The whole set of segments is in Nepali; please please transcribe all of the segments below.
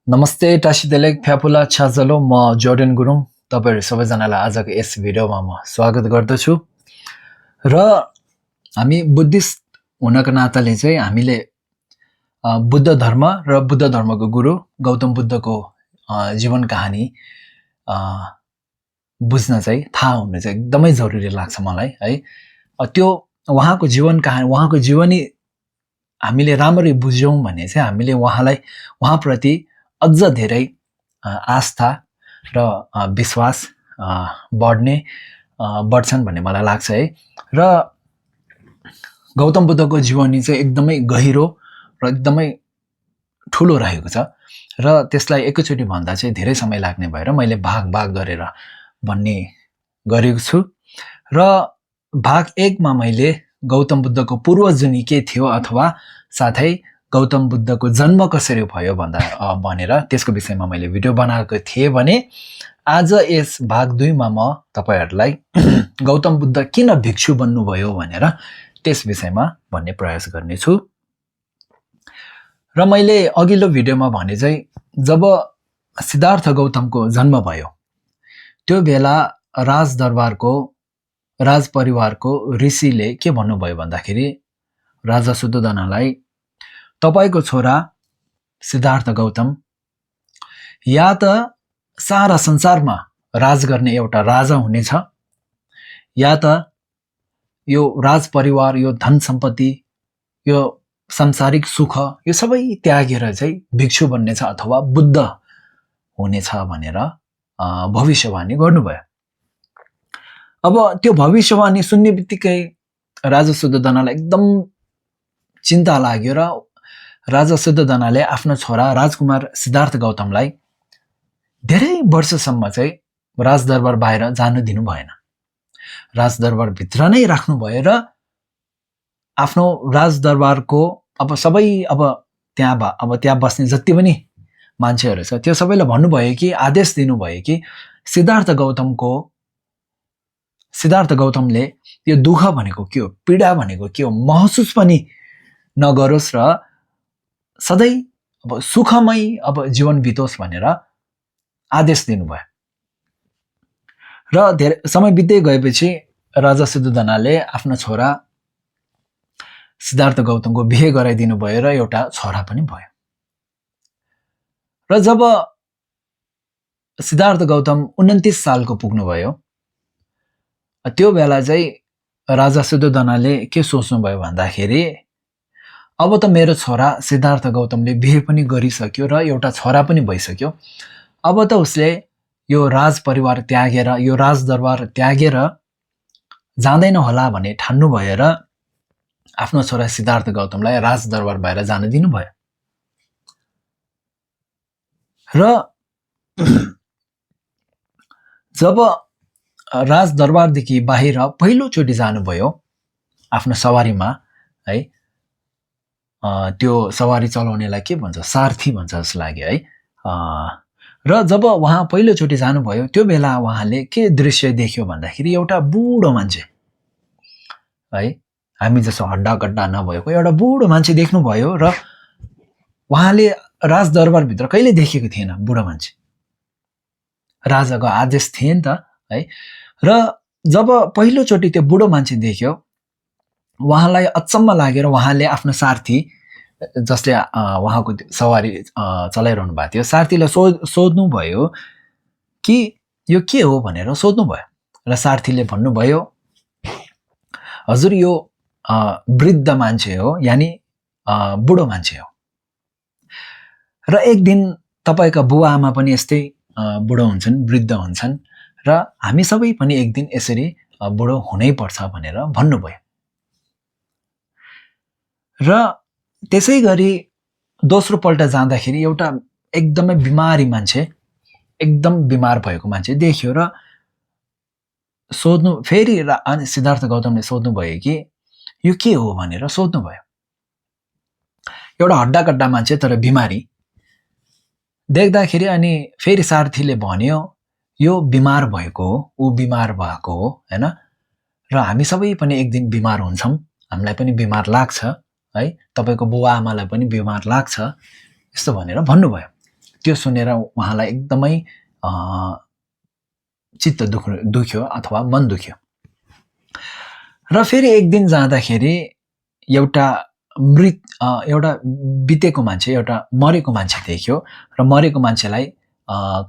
नमस्ते टासीदेलेक फ्याफुला छाजलो म जोर्डन गुरुङ तपाईहरु सबैजनालाई आजको यस भिडियोमा म स्वागत गर्दछु र हामी बुद्धिस्ट हुनको नाताले चाहिँ हामीले बुद्ध धर्म र बुद्ध धर्मको गुरु गौतम बुद्धको जीवन कहानी बुझ्न चाहिँ थाहा हुनु चाहिँ एकदमै जरुरी लाग्छ मलाई है। त्यो उहाँको जीवन कहानी उहाँको जीवनी हामीले राम्ररी बुझ्यौं भने चाहिँ हामीले उहाँप्रति अझ धेरै आस्था र विश्वास बढ्छन् भन्ने मलाई लाग्छ है। र गौतम बुद्धको जीवनी चाहिँ एकदमै गहिरो र एकदमै ठूलो रहेको छ र त्यसलाई एकैचोटी भन्दा चाहिँ धेरै समय लाग्ने भएर मैले भाग गरेर भन्ने गरेको छु। र भाग 1 मा मैले गौतम बुद्धको पूर्वजनी के थियो अथवा साथै गौतम बुद्धको जन्म कसरी भयो भनेर त्यसको विषयमा मैले भिडियो बनाएको थिएँ भने आज यस भाग 2 मा म तपाईहरुलाई गौतम बुद्ध किन भिक्षु बन्नुभयो भनेर त्यस विषयमा भन्ने प्रयास गर्ने छु। र मैले अघिल्लो भिडियोमा भने चाहिँ जब सिद्धार्थ गौतमको जन्म भयो त्यो बेला राज परिवारको ऋषिले के भन्नुभयो भन्दाखेरि राजा शुद्धोधनलाई तपाईको छोरा सिद्धार्थ गौतम या त सारा संसारमा राज गर्ने एउटा राजा हुनेछ या त यो राज परिवार यो धन सम्पत्ति यो सांसारिक सुख यो सबै त्यागेर चाहिँ भिक्षु बन्नेछ अथवा बुद्ध हुनेछ भनेर भविष्यवाणी गर्नुभयो। अब त्यो भविष्यवाणी सुन्ने बित्तिकै राजा शुद्धोधनलाई एकदम चिन्ता लाग्यो र राजा शुद्धोधनले आफ्नो छोरा राजकुमार सिद्धार्थ गौतमलाई धेरै वर्षसम्म चाहिँ राजदरबार बाहिर जान दिनु भएन। राजदरबार भित्र नै राख्नु भयो र आफ्नो राजदरबारको त्यहाँ बस्ने जति पनि मान्छेहरु छ त्यो सबैलाई भन्नुभयो कि आदेश दिनुभयो कि सिद्धार्थ गौतमले यो दुःख भनेको के हो पीडा भनेको के हो महसुस पनि नगरोस् र सधैं सुखमय जीवन बितोस् भनेर आदेश दिनुभयो। र धेरै समय बित्दै गएपछि राजा शुद्धोधनले आफ्नो छोरा सिद्धार्थ गौतमको बिहे गराइदिनु भयो र एउटा छोरा पनि भयो। र जब सिद्धार्थ गौतम 29 सालको पुग्नुभयो त्यो बेला चाहिँ राजा शुद्धोधनले के सोच्नुभयो भन्दाखेरि अब त मेरो छोरा सिद्धार्थ गौतमले बिहे पनि गरिसक्यो र एउटा छोरा पनि भइसक्यो, अब त उसले यो राज परिवार त्यागेर यो राजदरबार त्यागेर जाँदैन होला भन्ने ठान्नु भयो र आफ्नो छोरा सिद्धार्थ गौतमलाई राजदरबार बाहिर जान दिनुभयो। र जब राजदरबारदेखि बाहिर पहिलोचोटि जानुभयो आफ्नो सवारीमा है त्यो सवारी चलाउनेलाई के भन्छ सारथी भन्छ जस्तो लाग्यो है। र जब उहाँ पहिलोचोटि जानुभयो त्यो बेला उहाँले के दृश्य देख्यो भन्दाखेरि एउटा बुढो मान्छे है हामी जस्तो हड्डा कड्डा नभएको एउटा बुढो मान्छे देख्नुभयो र उहाँले राजदरबार भित्र कहिले देखेको थिएन बुढो मान्छे, राजाको आदेश थिए नि त है। र जब पहिलोचोटि त्यो बुढो मान्छे देख्यो उहाँलाई अचम्म लागेर उहाँले आफ्नो सारथी जसले उहाँको सवारी चलाइरहनु भएको थियो सारथीलाई सोध्नु भयो कि यो के हो भनेर सोध्नु भयो र सारथीले भन्नुभयो हजुर यो वृद्ध मान्छे हो यानी बुढो मान्छे हो र एक दिन तपाईका बुवा आमा पनि यस्तै बुढो हुन्छन् वृद्ध हुन्छन् र हामी सबै पनि एक दिन यसरी बुढो हुनै पर्छ भनेर भन्नुभयो। र त्यसैगरी दोस्रो पल्ट जाँदाखेरि एउटा एकदमै बिमारी मान्छे एकदम बिमार भएको मान्छे देख्यो र फेरि सिद्धार्थ गौतमले सोध्नुभयो कि यो के हो भनेर सोध्नुभयो। एउटा हड्डा कड्डा मान्छे तर बिमारी देख्दाखेरि अनि फेरि सारथीले भन्यो यो बिमार भएको हो ऊ बिमार भएको हो हैन र हामी सबै पनि एक दिन बिमार हुन्छौं हामीलाई पनि बिमार लाग्छ है तपाईको बुवा आमालाई पनि बिमार लाग्छ यस्तो भनेर भन्नुभयो। त्यो सुनेर उहाँलाई एकदमै चित्त दुख्यो अथवा मन दुख्यो। र फेरि एक दिन जाँदाखेरि एउटा बितेको मान्छे, एउटा मरेको मान्छे देख्यो र मरेको मान्छेलाई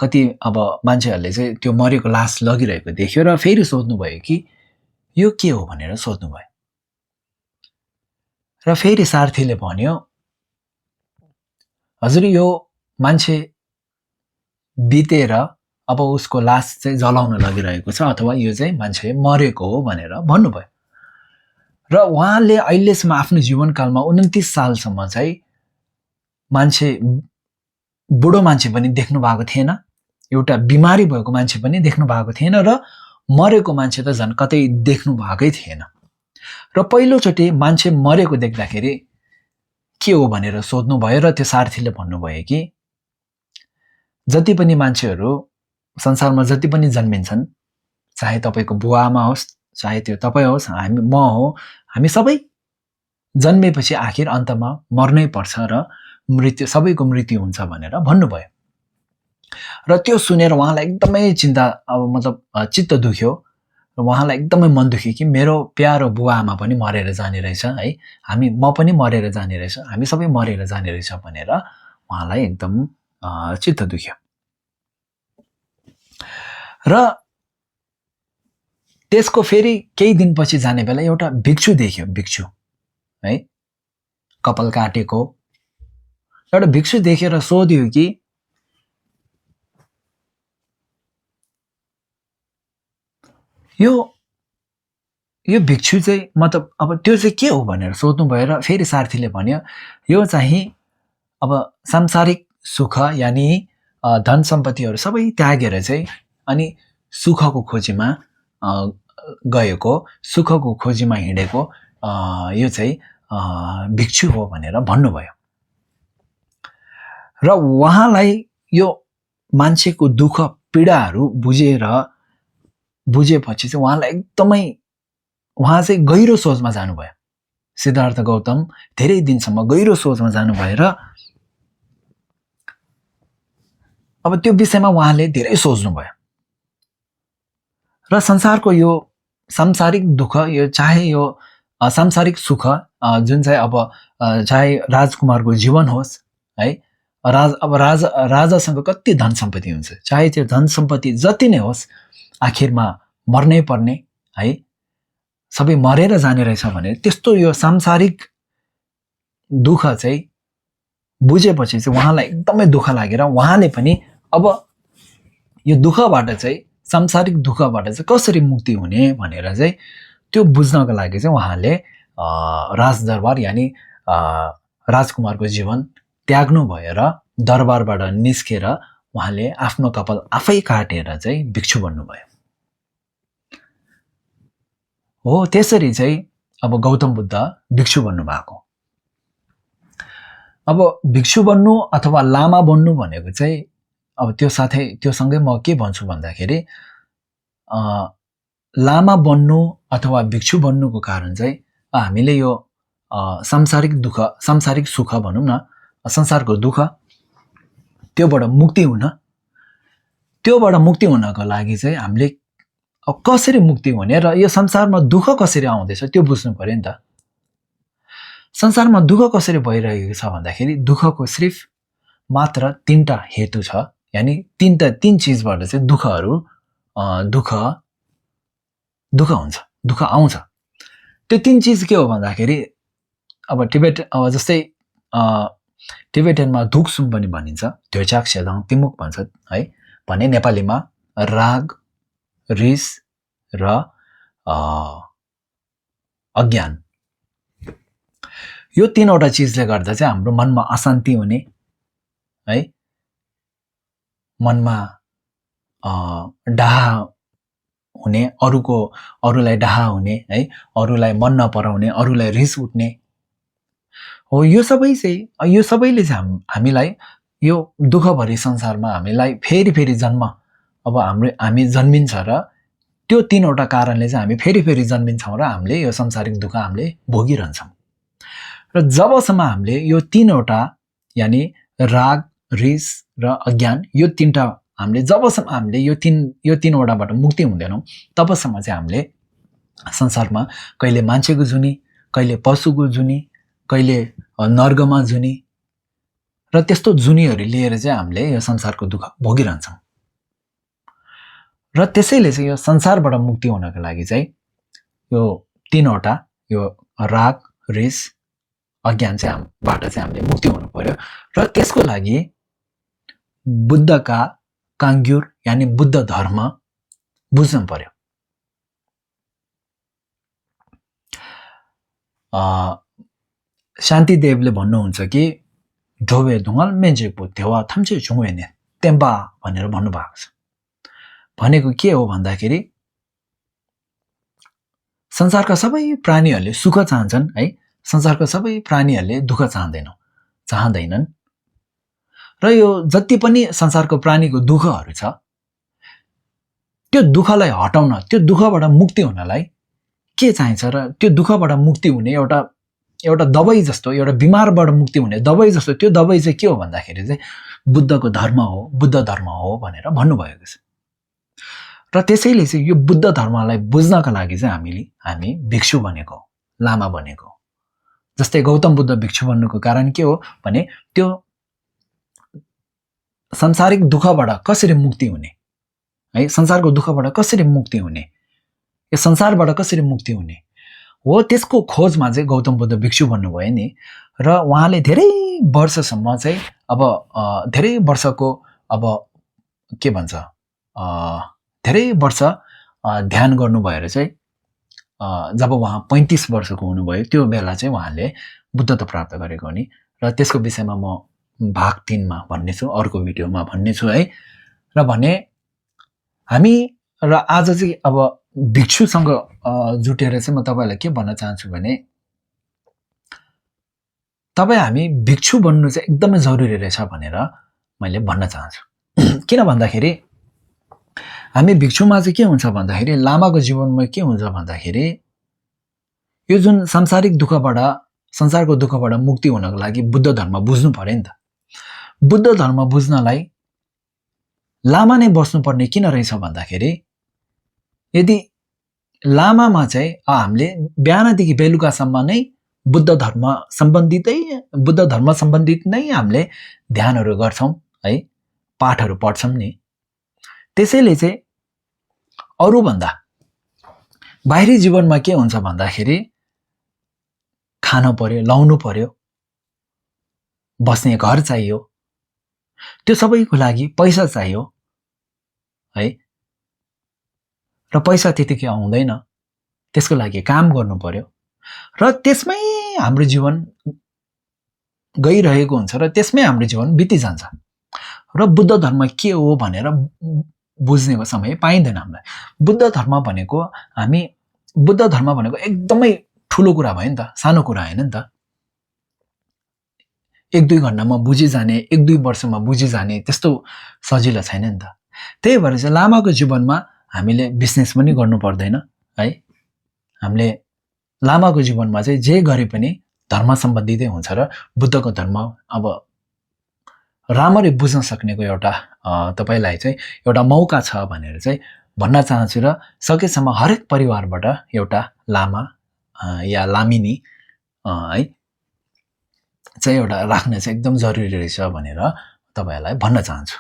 कति अब मान्छेहरूले चाहिँ त्यो मरेको लास लगिरहेको देख्यो र फेरि सोध्नुभयो कि यो के हो भनेर सोध्नुभयो। र फेरि सारथीले भन्यो, हजुर यो मान्छे बितेर अब उसको लास चाहिँ जलाउन लगिरहेको छ अथवा यो चाहिँ मान्छे मरेको हो भनेर भन्नुभयो। र उहाँले अहिलेसम्म आफ्नो जीवनकालमा 29 सालसम्म चाहिँ मान्छे, बुढो मान्छे पनि देख्नु भएको थिएन, एउटा बिमारी भएको मान्छे पनि देख्नु भएको थिएन र मरेको मान्छे त झन् कतै देख्नु भएकै थिएन। र पहिलोचोटि मान्छे मरेको देख्दाखेरि के हो भनेर सोध्नुभयो र त्यो सारथीले भन्नुभयो कि जति पनि मान्छेहरू संसारमा जति पनि जन्मिन्छन्, चाहे तपाईँको बुवा आमा होस्, चाहे त्यो तपाईँ होस्, म हो, हामी सबै जन्मेपछि आखिर अन्तमा मर्नै पर्छ र सबैको मृत्यु हुन्छ भनेर भन्नुभयो। र त्यो सुनेर उहाँलाई एकदमै चित्त दुख्यो र उहाँलाई एकदमै मन दुख्यो कि मेरो प्यारो बुवा आमा पनि मरेर जाने रहेछ है, म पनि मरेर जाने रहेछ, हामी सबै मरेर जाने रहेछ भनेर उहाँलाई एकदम चित्त दुख्यो। र त्यसको फेरि केही दिनपछि जाने बेला एउटा भिक्षु देख्यो, भिक्षु है, कपाल काटेको एउटा भिक्षु देखेर सोध्यो कि यो भिक्षु चाहिँ मतलब अब त्यो चाहिँ के हो भनेर सोध्नु भएर फेरि सारथीले भन्यो, यो चाहिँ अब सांसारिक सुख यानि धन सम्पत्तिहरू सबै त्यागेर चाहिँ अनि सुखको खोजीमा गएको, सुखको खोजीमा हिँडेको यो चाहिँ भिक्षु हो भनेर भन्नुभयो। र उहाँलाई यो मान्छेको दुःख पीडाहरू बुझेपछि चाहिँ उहाँ चाहिँ गहिरो सोचमा जानुभयो। सिद्धार्थ गौतम धेरै दिनसम्म गहिरो सोचमा जानुभयो र अब त्यो विषयमा उहाँले धेरै सोच्नुभयो र संसारको यो सांसारिक दुःख, यो चाहे यो सांसारिक सुख जुन चाहिँ अब चाहे राजकुमारको जीवन होस् है, अब राजासँग कति धन सम्पत्ति हुन्छ, चाहे त्यो धन सम्पत्ति जति नै होस् आखिरमा मर्नै पर्ने है, सबै मरेर जाने रहेछ भने त्यस्तो यो सांसारिक दुःख चाहिँ बुझेपछि चाहिँ उहाँलाई एकदमै दुःख लागेर उहाँले पनि अब यो दुःखबाट चाहिँ, सांसारिक दुःखबाट चाहिँ कसरी मुक्ति हुने भनेर चाहिँ त्यो बुझ्नको लागि चाहिँ उहाँले राजदरबार यानि राजकुमारको जीवन त्याग्नु भएर दरबारबाट निस्केर उहाँले आफ्नो कपाल आफै काटेर चाहिँ भिक्षु बन्नुभयो। हो त्यसरी चाहिँ अब गौतम बुद्ध भिक्षु बन्नु भएको। अब भिक्षु बन्नु अथवा लामा बन्नु भनेको चाहिँ अब त्योसँगै म के भन्छु भन्दाखेरि लामा बन्नु अथवा भिक्षु बन्नुको कारण चाहिँ हामीले यो सांसारिक दुःख, सांसारिक सुख भनौँ न, संसारको दुःख त्योबाट मुक्ति हुनको लागि चाहिँ हामीले अब कसरी मुक्ति हुने र यो संसारमा दुःख कसरी आउँदैछ त्यो बुझ्नु पर्यो नि त। संसारमा दुःख कसरी भइरहेको छ भन्दाखेरि दुःखको सिर्फ मात्र 3टा हेतु छ, यानि 3 चिजबाट चाहिँ दुःख हुन्छ, दुःख आउँछ। त्यो 3 चिज के हो भन्दाखेरि अब जस्तै टिबेटनमा धुकसुम पनि भनिन्छ, ध्योचाक सेदाङ तिमुक भन्छ है, भने नेपालीमा राग, रिस र अज्ञान, यो 3वटा चिजले गर्दा चाहिँ हाम्रो मनमा अशान्ति हुने है, मनमा डाहा हुने, अरूलाई डाहा हुने है, अरूलाई मन नपराउने, अरूलाई रिस उठ्ने हो। यो सबैले चाहिँ हामीलाई यो दुःखभरि संसारमा हामीलाई फेरि जन्म, अब हामी जन्मिन्छ र त्यो 3वटा कारणले चाहिँ हामी फेरि जन्मिन्छौँ र हामीले यो सांसारिक दुःख हामीले भोगिरहन्छौँ। र जबसम्म हामीले यो 3वटा यानि राग, रिस र अज्ञान यो तीनटा हामीले जबसम्म हामीले यो तीनवटाबाट मुक्ति हुँदैनौँ तबसम्म चाहिँ हामीले संसारमा कहिले मान्छेको जुनी, कहिले पशुको जुनी, कहिले नर्गमा जुनी र त्यस्तो जुनीहरू लिएर चाहिँ हामीले यो संसारको दुःख भोगिरहन्छौँ। र त्यसैले चाहिँ यो संसारबाट मुक्ति हुनको लागि चाहिँ यो तीनवटा यो राग, रिस, अज्ञान चाहिँ बाट चाहिँ हामीले मुक्ति हुनु पर्यो। र त्यसको लागि बुद्धका काङ्ग्युर यानि बुद्ध धर्म बुझ्नु पर्यो। शान्तिदेवले भन्नुहुन्छ कि ढोबे ढुङ्गल मेन्जेको धेवा थम्चे झुङ्गेने तेम्बा भनेर भन्नुभएको छ। भनेको के हो भन्दाखेरि संसारका सबै प्राणीहरूले सुख चाहन्छन् है, संसारका सबै प्राणीहरूले दुःख चाहँदैनन्। र यो जति पनि संसारको प्राणीको दुःखहरू छ त्यो दुःखलाई हटाउन, त्यो दुःखबाट मुक्ति हुनलाई के चाहिन्छ र त्यो दुःखबाट मुक्ति हुने एउटा दबाई जस्तो, एउटा बिमारबाट मुक्ति हुने दबाई जस्तो त्यो दबाई चाहिँ के हो भन्दाखेरि चाहिँ बुद्धको धर्म हो, बुद्ध धर्म हो भनेर भन्नुभएको छ। र त्यसैले चाहिँ यो बुद्ध धर्मलाई बुझ्नका लागि चाहिँ हामी भिक्षु बनेको, लामा बनेको। जस्तै गौतम बुद्ध भिक्षु बन्नुको कारण के हो भने त्यो सांसारिक दुःखबाट कसरी मुक्ति हुने है, संसारको दुःखबाट कसरी मुक्ति हुने, यो संसारबाट कसरी मुक्ति हुने हो, त्यसको खोजमा चाहिँ गौतम बुद्ध भिक्षु बन्नुभयो नि। र उहाँले धेरै वर्षसम्म चाहिँ धेरै वर्षको के भन्छ धेरै वर्ष ध्यान गर्नु भएर चाहिँ जब उहाँ 35 वर्षको हुनुभयो त्यो बेला चाहिँ उहाँले बुद्धत्व प्राप्त गरेको हो नि। र त्यसको विषयमा म भाग 3 मा भन्नेछु, अर्को भिडियोमा भन्नेछु है। र भने हामी र आज चाहिँ भिक्षुसँग जुटेर चाहिँ म तपाईँलाई के भन्न चाहन्छु भने हामी भिक्षु बन्नु चाहिँ एकदमै जरुरी रहेछ भनेर मैले भन्न चाहन्छु। किन भन्दाखेरि हामी भिक्षुमा चाहिँ के हुन्छ भन्दाखेरि लामाको जीवनमा के हुन्छ भन्दाखेरि यो जुन सांसारिक दुःखबाट, संसारको दुःखबाट मुक्ति हुनको लागि बुद्ध धर्म बुझ्नु पर्यो नि त। बुद्ध धर्म बुझ्नलाई लामा नै बस्नुपर्ने किन रहेछ भन्दाखेरि यदि लामामा चाहिँ हामीले बिहानदेखि बेलुकासम्म नै बुद्ध धर्म सम्बन्धित नै हामीले ध्यानहरू गर्छौँ है, पाठहरू पढ्छौँ नि। त्यसैले चाहिँ अरूभन्दा बाहिरी जीवनमा के हुन्छ भन्दाखेरि खानु पर्यो, लाउनु पर्यो, बस्ने घर चाहियो, त्यो सबैको लागि पैसा चाहियो है। र पैसा त्यतिकै आउँदैन, त्यसको लागि काम गर्नु पर्यो र त्यसमै हाम्रो जीवन गइरहेको हुन्छ र त्यसमै हाम्रो जीवन बितिजान्छ। र बुद्ध धर्म के हो भनेर बुझ्नेको समय पाइँदैन हामीलाई। बुद्ध धर्म भनेको एकदमै ठुलो कुरा भयो नि त, सानो कुरा होइन नि त। 1-2 घन्टामा बुझिजाने, 1-2 वर्षमा बुझिजाने त्यस्तो सजिलो छैन नि त। त्यही भएर चाहिँ लामाको जीवनमा हामीले बिजनेस पनि गर्नु पर्दैन है। हामीले लामाको जीवनमा चाहिँ जे गरे पनि धर्म सम्बन्धितै हुन्छ र बुद्धको धर्म राम्ररी बुझ्न सक्नेको एउटा तपाईलाई चाहिँ एउटा मौका छ भनेर चाहिँ भन्न चाहन्छु। र सकेसम्म हरेक परिवारबाट एउटा लामा या लामिनी है चाहिँ एउटा राख्न चाहिँ एकदम जरुरी रहेछ भनेर तपाईहरुलाई भन्न चाहन्छु।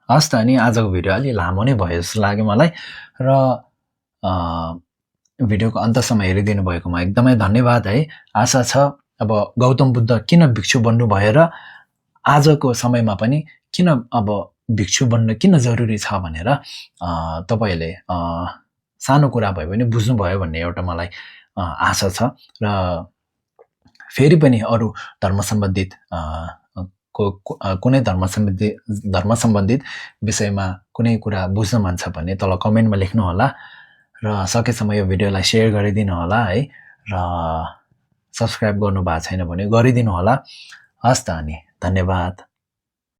हस् त, अनि आजको भिडियो अलि लामो नै भयो जस्तो लाग्यो मलाई। र भिडियोको अन्तसम्म हेरिदिनु भएकोमा एकदमै धन्यवाद है। आशा छ गौतम बुद्ध किन भिक्षु बन्नु भयो र आजको समयमा पनि किन भिक्षु बन्न किन जरुरी छ भनेर तपाईले सानो कुरा भयो भने बुझ्नुभयो भन्ने एउटा मलाई आशा छ। र फेरि पनि अरू धर्म सम्बन्धित कुनै धर्म सम्बन्धित विषयमा कुनै कुरा बुझ्न मन छ भने तल कमेन्टमा लेख्नु होला र सकेसम्म यो भिडियोलाई सेयर गरिदिनु होला है। र सब्स्क्राइब गर्नु भएको छैन भने गरिदिनु होला। हस् त, अनि धन्यवाद।